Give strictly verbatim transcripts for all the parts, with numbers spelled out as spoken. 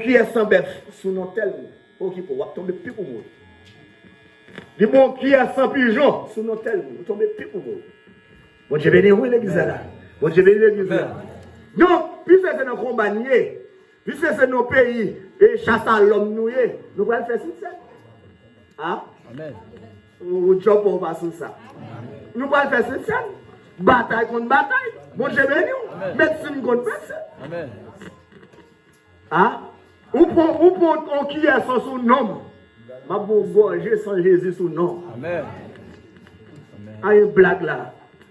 kiyès san bèf sou non tèl moun. Okipe w, w ap tonbe pi pou mouri. Li bon kiyès san pijon sou non tèl moun. Ou tonbe pi pou mouri. Bondye beni w, wi, legliz la la. Bondye beni legliz la. Donk, piske se nan konba n ye, piske se nan peyi e chas a lòm nou ye, nou pral fè sentsèn. A? Ou djòb pa w pa sou sa. Nou pral fè sentsèn. Batay kont batay. Bondye beni w. Medsin kont medsin. A? Ou pran, ou pran yon kiyè san sou non m. M ap ba w gòje san Jezi sou non. A, yon blag la.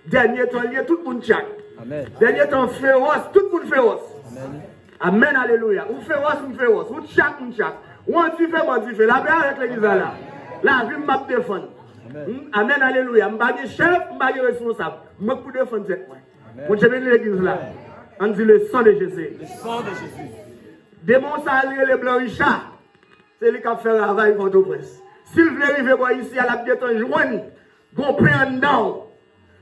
Dènye tan l ye, tout moun tchak. Dènye tan fewòs, tout moun fewòs. Amèn, alelouya. Ou fewòs, m fewòs. Ou tchak, m tchak. Ou an dife, m an dife. Lapè avèk legliz la la. Lavi m, m ap defann. Amèn, alelouya. M pa gen chèf, m pa gen responsab. Mwen k pou defann tèt mwen. Bondye beni legliz la. Ann di le sang de Jésus. Demon sa a li rele Blan Richa. Se li k ap fè ravaj Pòtoprens. Si l vle rive bò isi a, l ap gentan jwenn gon pen anndan w.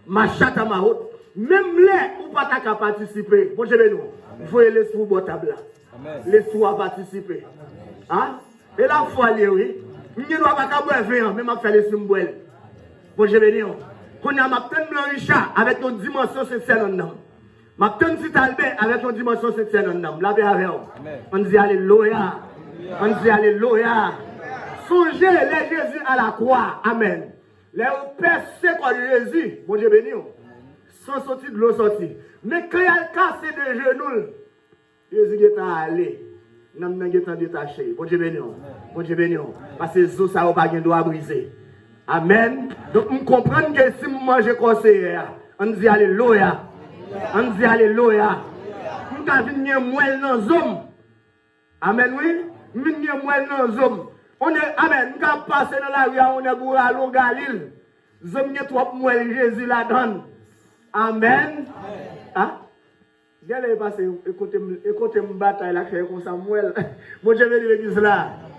Machata mawot. Menm lè ou pa ta ka patisipe, Bondye beni w. Voye lespri w bò tab la. Lespri w a patisipe. A? E lafwa l ye, wi. M gen dwa pa ka bwè ven an, men m ap fè lespri m bwè l. Bondye beni w. Kounye a, m ap tann Blan Richa avèk yon dimansyon sentsèn anndan m. M ap tann Ti Talbè avèk yon dimansyon sentsèn anndan m. Lapè avè w. Ann di alelouya. Ann di alelouya. Sonje lè Jezi a la kwa. Amèn. Lè yo pèse kò Jezi, Bondye beni w. San soti, dlo soti. Men kan y al kase de jenou l, Jezi gentan ale. Nanm nan gentan detache. Bondye beni w. Bondye beni w. Paske zo sa yo pa gen dwa brize. Amèn. Donk, m konprann ke si m manje kò Seyè a, ann di alelouya. Ann di alelouya. M ka vin gen mwèl nan zo m. Amèn, wi. M vin gen mwèl nan zo m. On nèg, amèn. M ka pase nan lari a, on nèg ou rale, on galil. Zo m gen twòp mwèl Jezi ladan l. Amèn. A? Gen lè e pase, e kote m, e kote m batay la, fè konsa m wè l. Bondye beni legliz la.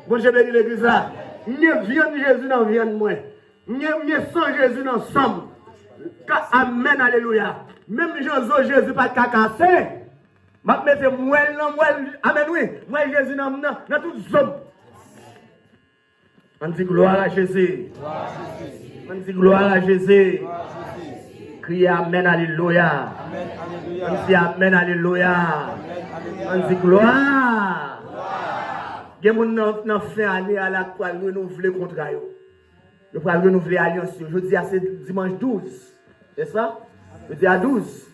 Bondye beni legliz la. M gen vyann Jezi nan vyann mwen. M gen, m gen san Jezi nan san m. Ka, amèn, alelouya. Menm jan zo Jezi pa t ka kase, m ap mete mwèl nan mwèl, amèn, wi. Mwèl Jezi nan, nan, nan tout zo m. Ann di glwa a Jezi. Ann di glwa a Jezi. Kriye amèn, alelouya. Ann di amèn, alelouya. Ann di glwa. Gen moun nan, nan fen ane a la k pral renouvle kontra yo. Yo pral renouvle alyans yo. Jodi a se dimanch douz. Nèspa? Jodi a douz.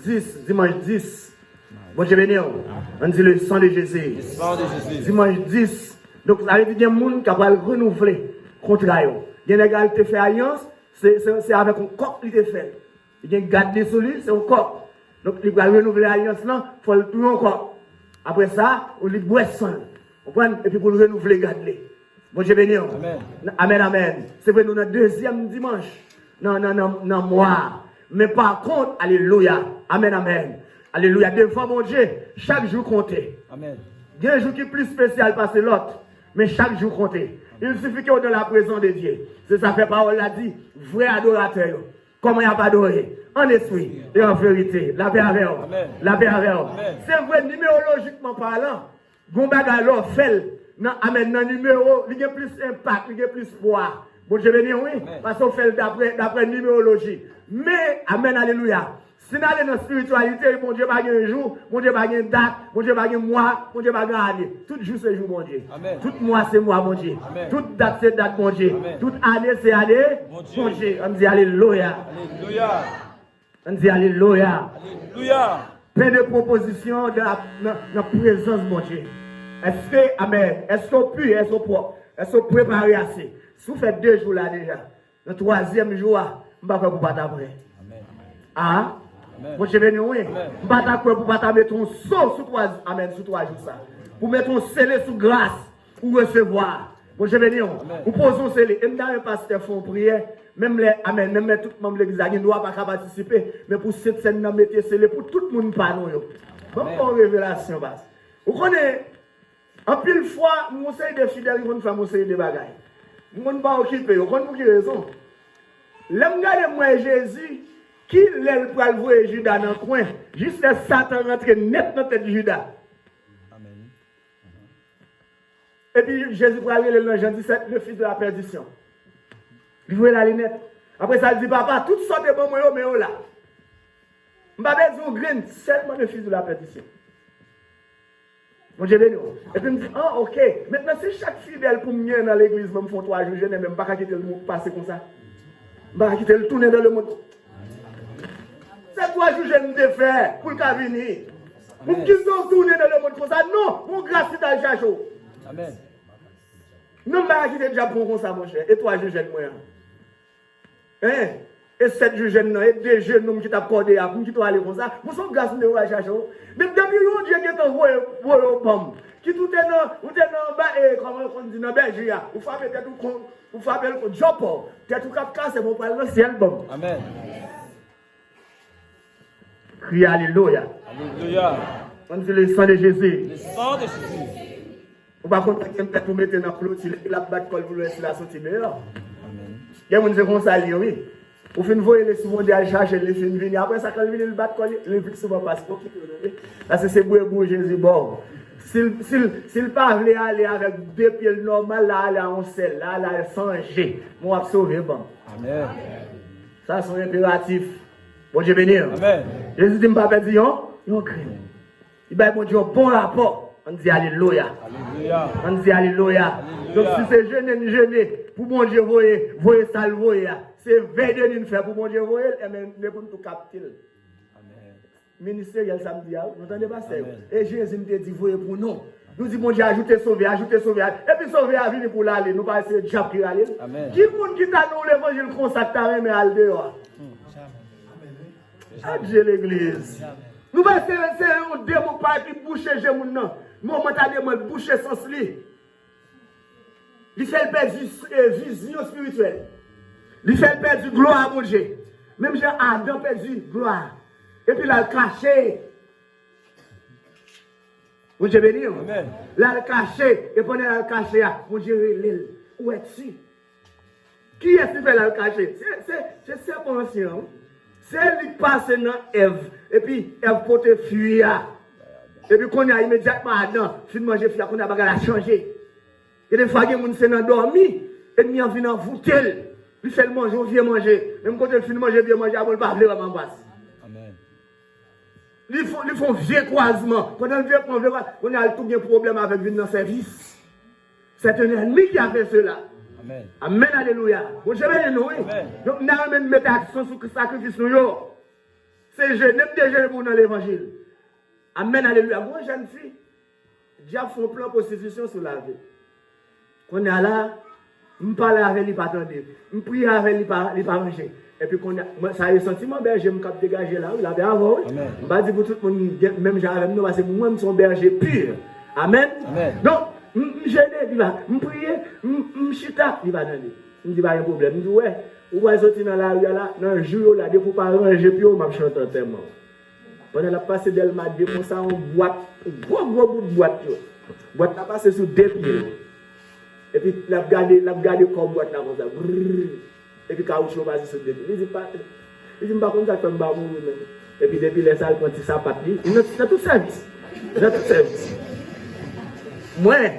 Dis, dimanch dis. Bondye beni w. Ann di le sang de Jésus. Dimanch dis. Donk, sa vle di gen moun k ap pral renouvle kontra yo. Gen nèg al te fè alyans, se, se, se avèk yon kòk li te fè l. Li gen gad li sou li, se yon kòk. Donk, li pral renouvle alyans lan, fò l touye yon kòk. Apre sa, li bwè san l. Konprann? Epi pou l renouvle gad li. Bondye beni w. Amèn, amèn. Se vre, nou nan dezyèm dimanch nan, nan, nan, nan mwa a. Men pa kont, alelouya. Amèn, amèn. Alelouya. Devan Bondye, chak jou konte. Gen jou ki plis espesyal pase lòt, men chak jou konte. Il sifi ke w dans la présence de Dieu. Se sa fè pawòl la di, vrè adoratè yo. Kòman y ap adore? An espri e an verite. Lapè avè w. Lapè avè w. Se vre, nimerolojikman palan, gon bagay lè w fè l nan, amèn, nan nimewo, li gen plis enpak, li gen plis pwa. Bondye beni w, wi. Paske w fè l daprè, daprè nimeroloji. Men, amèn, alelouya. Si n ale nan espirityalite, Bondye pa gen jou, Bondye pa gen dat, Bondye pa gen mwa, Bondye pa gen ane. Tout jou se jou Bondye. Tout mwa se mwa Bondye. Tout dat se dat Bondye. Tout ane se ane Bondye. Ann di alelouya. Ann di alelouya. Plen de pwopozisyon nan, nan, nan prezans Bondye. Èske, amèn, èske w pi, èske w pwòp, èske w prepare ase? Si w fè de jou la deja, nan twazyèm jou a, m pa kwè pou w pa ta prè. A? Bondye beni w, wi. M pa ta kwè pou w pa ta mete yon so sou twa, amèn, sou twa jou sa. Pou mete yon sele sou gras ou resevwa. Bondye beni w. Ou poze yon sele. E m ta renmen pastè fè yon priyè. Menm lè, amèn, menm lè tout manm legliz la gen dwa pa ka patisipe, men pou Sentsèn nan mete sele pou tout moun pa nou yo. Ban m ba w revelasyon, pas. Ou konnen, anpil fwa, m gon seri de fidèl ki konn fè m yon seri de bagay. M konn pa okipe yo. Konn pou ki rezon? Lè m gade m wè Jezi, ki lè l pral voye Jida nan kwen, jis lè Satan rantre nèt nan tèt Jida. Epi Jezi pral rele l nan Jan disèt, le fils de la perdition. Li voye l ale nèt. Apre sa, l di, Papa, tout sa w te ban mwen yo, men yo la. M pa bezwen yon grenn, sèlman le fils de la perdition. Bondye beni w. Epi m di, ah, ok. Mentnan, si chak fidèl pou m gen nan legliz mwen, m fè yon twa jou jene, men m pa ka kite l mou- pase konsa. M pa ka kite l tounen dans le monde. Se twa jou jene m te fè pou l ka vini. Pou m kite l tounen dans le monde konsa. Non, yon gras ki t al chache w. Amèn. Non, m pa ka kite dyab pran konsa, monchè. E twa jou jene mwen an. Hein? E sèt jou jene nan, e de jenou m ki t ap kòde a, pou m kite w ale konsa. Bon, se yon gras m te wè chache w. Men depi yon Dye gentan voye, voye w ban m. Kit ou te nan, ou te nan, ba, e, kòman yo konn di, nan bèje a. Ou frape tèt ou kon, ou frape l kon djòpò. Tèt ou k ap kase, men w pral nan syèl ban m. Amèn. Kriye alelouya. Alelouya. Ann di le sang de Jésus. Le sang de Jésus. Ou pa konn gen tèt ou mete nan kloti, l ap bat kò l pou l wè si l a soti deyò. Amèn. Gen moun se konsa l ye, wi. Ou fin voye li sou Bondye al chache l, li fin vini. Apre sa, kan l vini, l bat kò l, li plis souvan pase. Okipe w, tande. Paske se brebou Jezi ba w. Si l, si l, si l pa vle ale avèk de pye l nòmal, l a ale a yon sèl, l a ale a sanje. Men w ap sove ban m. Amèn. Sa se yon enperatif. Bondye beni w. Amèn. Jezi di, "M pa pèdi yon, yon grenn." Li bay Bondye yon bon rapò. Ann di alelouya. Alelouya. Ann di alelouya. Alelouya. Donk, si se jene n jene pou Bondye voye, voye sa l voye a, se vèy de nwi n fè pou Bondye voye l, enben, n pou n tou kapte l. Amèn. Ministeryèl sa m di a, wi. Nou tande pastè yo. Amèn. E Jezi m te di voye pou nou. Nou di Bondye ajoute sove, ajoute sove, a- epi sove a vini pou l ale. Nou pa wè se dyab ki rale l. Amèn. Ki moun ki ta nan yon levanjil konsa k ta renmen al deyò a? Adye legliz. Nou pa se, se yon demon k pa epi bouche je moun nan. Moman ta demon bouche sans li. Li fè l pèdi, eh, vizyon espirityèl. Li fè l pèdi glwa a Bondye. Menm jan Adan pèdi glwa. Epi l al kache. Bondye beni w. Amèn. L al kache. E pandan l al kache a, Bondye rele l. Où es-tu? Kiyès li fè l al kache? Se, se, se sèpan ansyen an, wi. Se li k pase nan Èv. Epi Èv pote fwi a. Epi kounye a, imedyatman, Adan fin manje fwi a, kounye a bagay la chanje. Gen de fwa, gen moun se nan dòmi, ènmi an vin anvoute l. Li fè l manje yon vye manje. Menm kote l fin manje vye manje a, bon, li pa vle wè m anfas. Amèn. Li fè, li fè yon vye kwazman. Pandan l vye pran vye kwazman, kounye a, l tou gen pwoblèm avè l vin nan sèvis. C'est un ennemi qui a fait cela. Amèn. Amèn, alelouya. Bondye beni nou, wi. Amèn. Donk, n a renmen n mete aksan sou sakrifis nou yo. Se jene m te jene pou w nan levanjil. Amèn, alelouya. Gon jèn fi, dyab fè yon plan pwostitisyon sou lavi l. Kounye a la, m pale avè l, li pa tande. M priye avè l, li pa, li pa manje. Epi kounye a, mwen, sa e santiman bèje m k ap degaje la, wi, l ap avè w, wi. Amèn. M pa di pou tout moun gen menm jan avè m, non, paske mwen, m se yon bèje pi. Amèn. Amèn. Donk, m, m jene, li pa, m priye, m, m chita, li pa tande. M di, "Pa gen pwoblèm." M di, "Wè, ou pral soti nan lari a la, nan jou yo la, depi w pa ranje pye w, m ap chante antèman w." Pandan l ap pase Dèlma de konsa, yon bwat, yon gwo, gwo bout bwat yo. Bwat la pase sou de pye l. Epi l ap gade, l ap gade kò bwat la konsa. Brrr. Epi kawouchou yo pase sou de pye l. Li di, "Pa," li di, "M pa konn sa k fè m pa mouri menm." Epi depi lè sa a, l pran ti sapat li. Nan, nan tout sèvis. Nan tout sèvis. Mwen,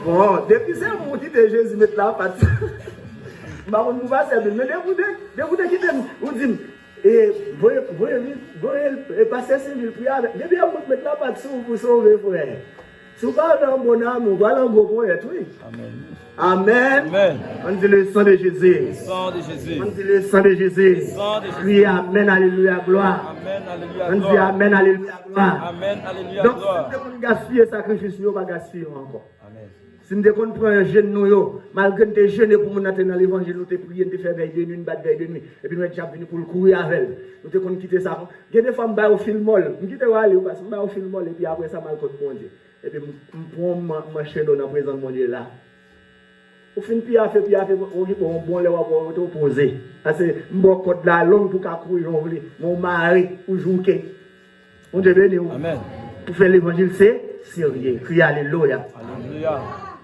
bon, depi se moun ki te Jezi met lapat. M pa konn pou pastè Bill, men depi w te, depi w te kite m, ou di m, E voye, voye, voye, e pastè Sylvie priye avèk. Depi yon moun met lapat sou ou pou sove, frè. Si w pa nan bon amou, w pral nan gwo ponyèt, wi. Amèn. Amèn. Amèn. Ann di le sang de Jésus. Le sang de Jésus. Ann di le sang de Jésus. Le sang de Jésus. Kriye amèn, alelouya, glwa. Amèn, alelouya, glwa. Ann di amèn, alelouya, glwa. Amèn, alelouya, glwa. Donk, si nou te konn gaspiye sakrifis nou yo, pa gaspiye yo ankò. Amèn. Si n te konn pran jèn nou yo, malgre n te jene pou moun nan te nan levanjil, nou te priye, n te fè vèy de nwi, n bat vèy de nwi, epi nou wè dyab vini pou l kouri avè l. Nou te konn kite sa. Gen de fwa m ba yo fil mòl, m kite yo ale wi, paske m ba yo fil mòl, epi apre sa m al kot Bondye. Epi m, m pran man, m anchene w nan prezans Bondye la. Ou fin piyafe, piyafe, ou gen yon bon lè w ap wè w rete w poze. Paske m ba w kòd la long pou w ka kouri jan w vle, men w mare, ou jouke. Bondye beni w. Amèn. Pou fè levanjil se serye. Kriye alelouya. Alelouya.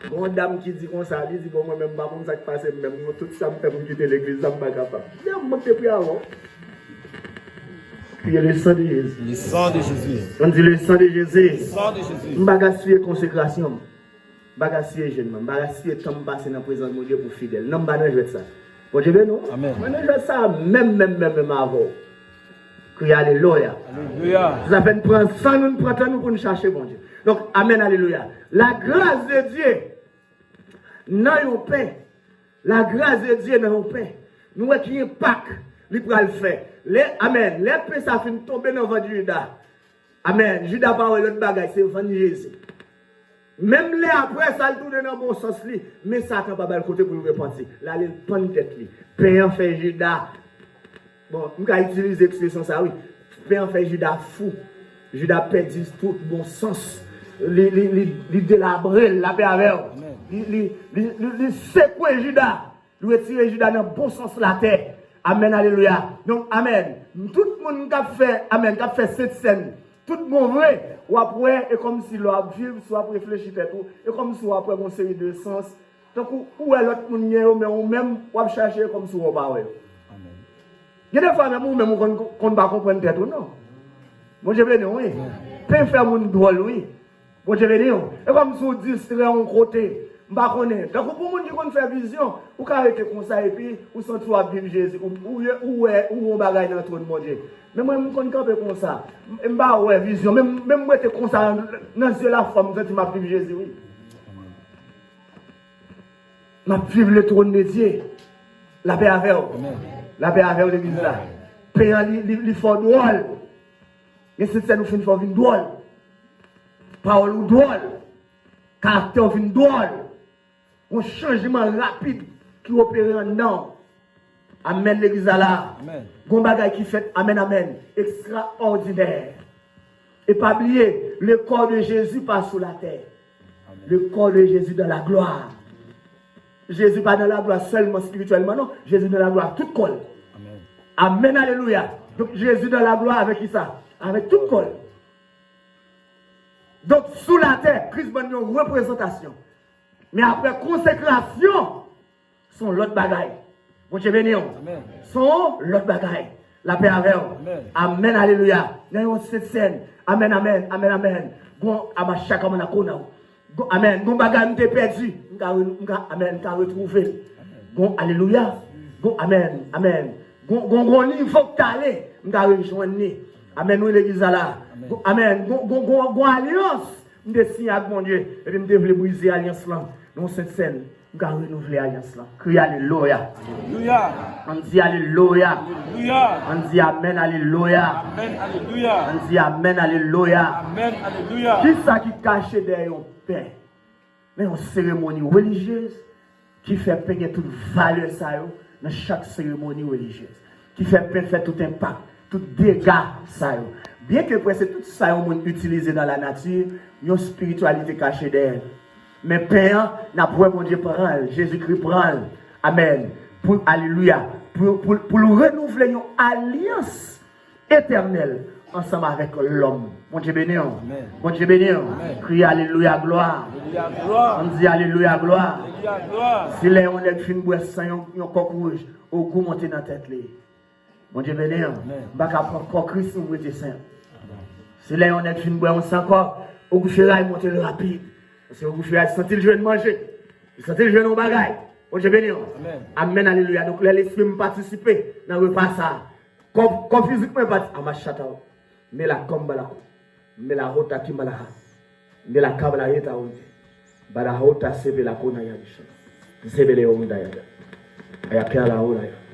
Gon dam ki di konsa, li di, "Bon, mwen menm, m pa konn sa k pase m menm. Mwen, tout sa m fè pou m kite legliz la, m pa kapab." Dam, mwen te priye avè w. Le sang de Jésus. Le sang de Jésus. Ann di le sang de Jésus. Le sang de Jésus. M pa gaspiye konsekrasyon m. M pa gaspiye jèn mwen. M pa gaspiye tan m pase nan prezans Bondye pou fidèl. Non, m pa nan jwèt sa. Bondye beni w. Amèn. Mwen nan jwèt sa menm, menm, menm, menm avè w. Kriye alelouya. Alelouya. Sa fè n pran san nou, n pran tan nou pou n chache Bondye. Donk, amèn, alelouya. La grâce de Dieu nan yon pen. La grâce de Dieu nan yon pen. Nou wè ki enpak li pral fè. Lè, amèn, lè pen sa fin tonbe nan vant Jida. Amèn. Jida pa wè lòt bagay, se vann Jezi. Menm lè apre sa, l tounen nan bon sans li, men Satan pa ba l kote pou l repanti. L ale l pann tèt li. Pen an fè Jida Bon, m ka itilize ekspresyon sa wi. Pen an fè Jida fou. Jida pèdi tout bon sans. Li, li, li, li delabre l, lapè avè w. Amèn. Li, li, li, li, li sekwe Jida. Li retire Jida nan bon sans latè. Amèn, alelouya. Donk, amèn. Tout moun k ap fè, amèn, k ap fè sent sèn, tout bon vre, w ap wè, e kòmsi lè w ap viv, si w ap reflechi tèt ou, e kòmsi w ap wè gon seri de sans, tankou ou wè lòt moun gen yo, men ou menm, w ap chache kòmsi w pa wè yo. Amèn. Gen de fwa menm ou menm ou konn, konn pa konprann tèt ou non. Bondye beni w, wi. Amèn. Pen fè moun dwòl, wi. Bondye beni w. E kòmsi w distrè yon kote. M pa konnen. Tankou pou moun ki konn fè vizyon, ou ka rete konsa epi ou santi w ap viv Jezi. Ou, ou, ou wè, ou wè yon bagay nan twòn Bondye. Men mwen, m konn kanpe konsa. M, m pa wè vizyon. Men, men m rete konsa nan, nan zye lafwa, m santi m ap viv Jezi, wi. M ap viv le trône de Dieu. Lapè avè w. Amèn. Lapè avè w, legliz la. Amèn. Pen an, li, li, li fè w dwòl. Gen sent sèn ou fin fè w vin dwòl. Pawòl ou dwòl. Karaktè w vin dwòl. Yon chanjman rapid ki opere anndan w. Amèn, legliz la la. Amèn. Gon bagay ki fèt, amèn, amèn. Ekstraòdinè. E pa bliye, le corps de Jésus pa sou latè. Amèn. Le corps de Jésus dans la gloire. Jezi pa nan laglwa sèlman espirityèlman, non. Jezi nan laglwa tout kò l. Amèn. Amèn, alelouya. Donk, Jezi nan laglwa avèk kisa? Avèk tout kò l. Donk, sou latè, Kris ban n yon reprezantasyon. Men apre konsekrasyon, se yon lòt bagay. Bondye beni w. Amèn. Se yon lòt bagay. Lapè avè w. Amèn. Amèn, alelouya. Nan yon sent sèn. Amèn, amèn, amèn, amèn. Gon amachaka manakona. Gon, amèn. Gon bagay m te pèdi. M ka re-, m ka, amèn, m ka retwouve l. Gon, alelouya. Gon, amèn, amèn. Gon, gon, gon nivo k t ale. M ka rejwenn li. Amèn, wi, legliz la la. Amèn. Gon, amèn. Gon, gon, gon, gon alyans. M te siyen ak Bondye. Epi m te vle brize alyans lan. Nan yon sent sèn. M ka renouvle alyans lan. Kriye alelouya. Alelouya. Ann di alelouya. Alelouya. Ann di amèn, alelouya. Amèn, alelouya. Ann di amèn, alelouya. Amèn, alelouya. Kisa ki kache dèyè yon pen? Men yon seremoni relijyez ki fè pen gen tout valè sa yo nan chak seremoni relijyez. Ki fè pen fè tout enpak, tout dega sa yo. Byenke prèske tout sa yon moun itilize nan lanati, yon espirityalite kache dèyè l. Men pen an, n ap wè Bondye pran l, Jezikri pran l. Amèn. Pou, alelouya. Pou, pou, pou l renouvle yon alyans etènèl ansanm avèk lòm. Bondye beni w. Amèn. Bondye beni w. Amèn. Kriye alelouya, glwa. Alelouya, glwa. Ann di alelouya, glwa. Alelouya, glwa. Si lè yon nèg fin bwè san yon, yon kòk wouj, ogou monte nan tèt li. Bondye beni w. Amèn. M pa ka pran kò Kris pou m rete senp. Si lè yon nèg fin bwè yon san kòk, ogou feray monte l rapid. Paske ogou feray santi l jwenn manje. Li santi l jwenn yon bagay. Bondye beni w. Amèn. Amèn, alelouya. Donk, lè lespri m patisipe nan repa sa a, kò, kò fizik mwen pati, amachata, me la kamba la ko, me la hota kimba la ha, me la kaba la yeta onde, ba la hota sebe la kona ya bisha, sebe le onda ya da, aya kya la ola ya.